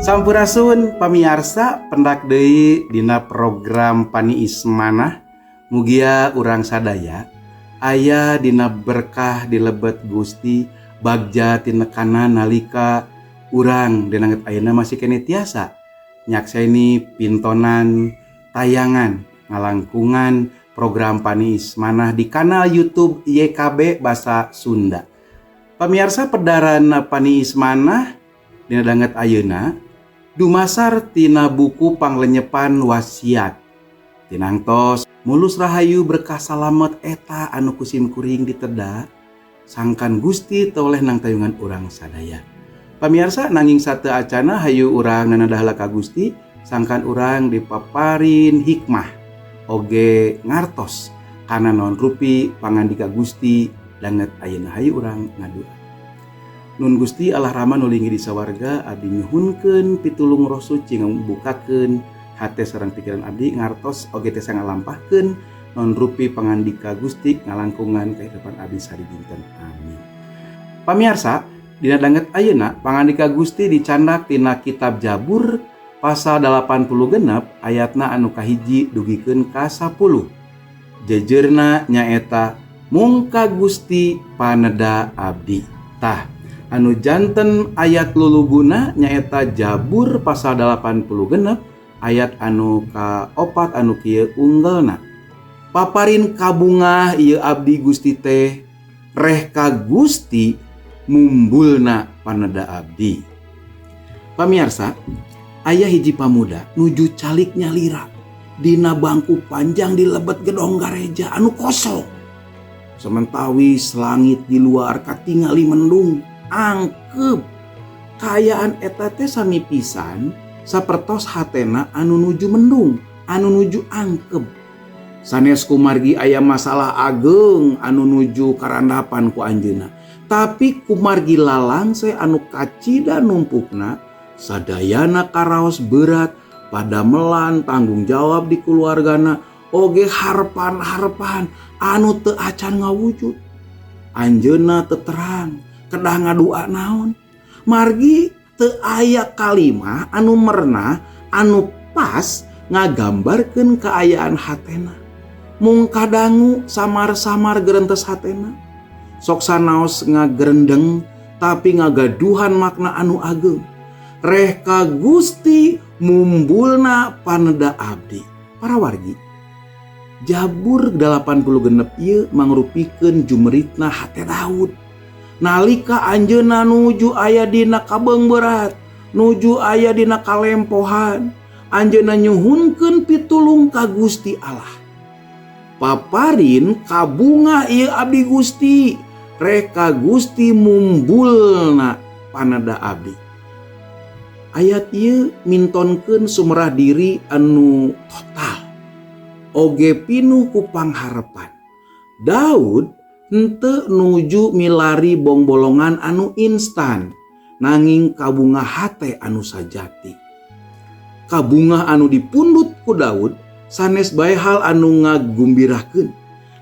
Sampurasun pamiarsa, pendak deui dina program Paniis Manah. Mugia urang sadaya aya dina berkah di lebet Gusti, bagja tinekana nalika urang dina danget ayeuna masih keneh tiasa nyakseni pintonan tayangan ngalangkungan program Paniis Manah di kanal YouTube YKB Bahasa Sunda. Pamiarsa, pedaran Paniis Manah dina danget ayeuna dumasar tina buku Panglenyepan Wasiat. Tinangtos Mulus Rahayu, berkah salamet eta anu kusim kuring diteda sangkan Gusti toleh nangtayungan urang sadaya. Pamiarsa, nanging sateuacana hayu urang nanadah ka Gusti sangkan urang dipaparin hikmah oge ngartos kana naon rupi pangandika Gusti danget ayeuna. Hayu urang ngadua. Nun Gusti Allah Rama nu linggih di sawarga, abdi nyuhunkeun pitulung Roh Suci ngabukakeun hate sareng pikiran abdi ngartos oge tiasa ngalampahkeun naon rupi pangandika Gusti ngalangkungan kehidupan abdi sadidinten. Amin. Pamiarsa, dina danget ayeuna pangandika Gusti dicandak tina kitab Jabur pasal 86 ayatna anu kahiji dugikeun ka 10. Jejerna nyaeta "Mung ka Gusti paneda abdi". Tah, anu janten ayat luluguna nyaeta Jabur pasal 86 ayat anu kaopat anu kieu unggelna, "Paparin kabungah ieu abdi Gusti teh, reh ka Gusti mumbulna paneda abdi." Pamiarsa, aya hiji pamuda nuju calik nyalira dina bangku panjang di lebet gedong gareja anu kosong. Sementawis langit di luar katingali mendung angkep. Kaayaan eta teh sami pisan sapertos hatena anu nuju mendung, anu nuju angkep. Sanes kumargi aya masalah ageng anu nuju karandapan ku anjeunna, tapi kumargi lalangse anu kacida numpukna. Sadayana karaos berat, padamelan, tanggung jawab di keluargana, oge harpan-harpan anu teu acan ngawujud. Anjeunna teu terang kedah ngadua naon, margi teu aya kalimah anu merenah anu pas ngagambarkeun kaayaan hatena. Mung kadangu samar-samar gerentes hatena, sok sanaos ngagerendeng tapi ngagaduhan makna anu ageng, "Reh ka Gusti mumbulna paneda abdi." Para wargi, Jabur 86 ieu mangrupikeun jumeritna hate Daud nalika anjeunna nuju aya dina kabeungberat, nuju aya dina kalempohan. Anjeunna nyuhunkeun pitulung ka Gusti Allah. "Paparin kabungah ieu abdi Gusti, reh ka Gusti mumbulna paneda abdi." Ayat ieu mintonkeun sumerah diri anu total oge pinuh ku pangharepan. Daud henteu nuju milari bongbolongan anu instan, nanging kabungah hate anu sajati. Kabungah anu dipundut ku Daud sanes bae hal anu ngagumbirakeun,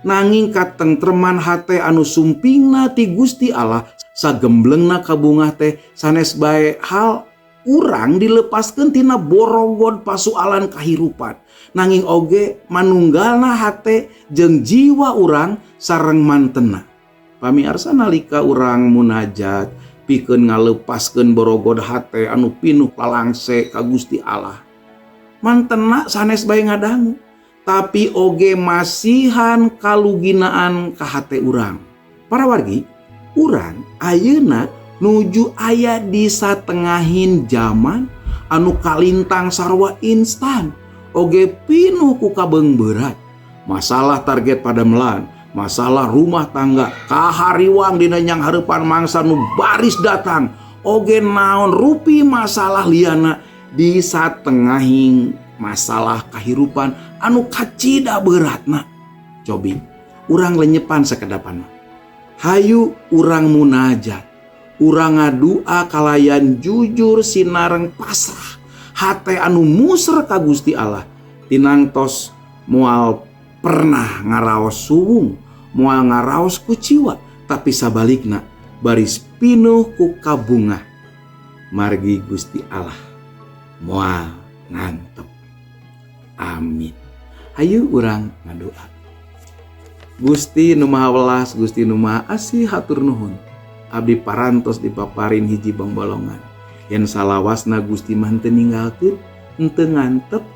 nanging katengtreman hate anu sumpingna ti Gusti Allah. Sagemblengna kabungah teh sanes bae hal urang dilepaskeun tina borogod pasualan kahirupan, nanging oge manunggalna hate jeung jiwa urang sareng mantena. Pamiarsa, nalika urang munajat pikeun ngalepaskeun borogod hate anu pinuh lalangse ka Gusti Allah, mantena sanes bae ngadangu, tapi oge masihan kaluginaan ka hate urang. Para wargi, urang ayeuna nuju aya di satengahin zaman anu kalintang sarwa instan oge pinuh ku kabeungberat. Masalah target padamelan, masalah rumah tangga, kahariwang dina nyanghareupan mangsa nu baris datang, oge naon rupi masalah liana. Di satengahing masalah kahirupan anu kacida beratna, cobi urang lenyepan sakedapan. Hayu urang munajat, urang ngadua kalayan jujur sinareng pasrah, hate anu muser ka Gusti Allah. Tinangtos moal pernah ngaraos suwung, moal ngaraos kuciwa, tapi sabalikna baris pinuh ku kabungah margi Gusti Allah. Moal ngantep. Amin. Hayu urang ngadoa. Gusti nu Maha Welas, Gusti nu Maha Asih, hatur nuhun. Abdi parantos dipaparin hiji bongbolongan. Yen salawasna Gusti mah henteu ninggalkeun, henteu ngantep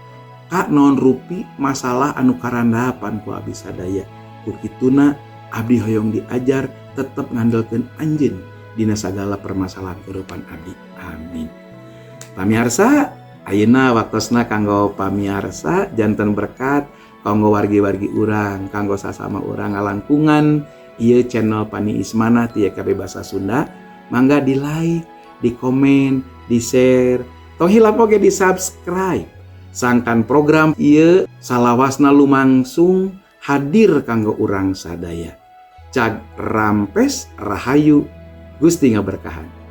ka naon rupi masalah anu karandapan ku abdi sadaya. Ku kituna abdi hoyong diajar tetep ngandelkeun Anjeun dina sagala permasalahan kehidupan abdi. Amin. Pamiarsa, ayeuna waktosna kanggo pamiarsa janten berkat kanggo wargi-wargi urang, kanggo sasama urang ngalangkungan ieu channel Pani Ismana ti YKB Bahasa Sunda. Mangga di like, di komen, di share, tong hilap oge di subscribe. Sangkan program ieu salawasna lumangsung hadir kanggo urang sadaya. Cag rampes, rahayu, Gusti ngaberkahan.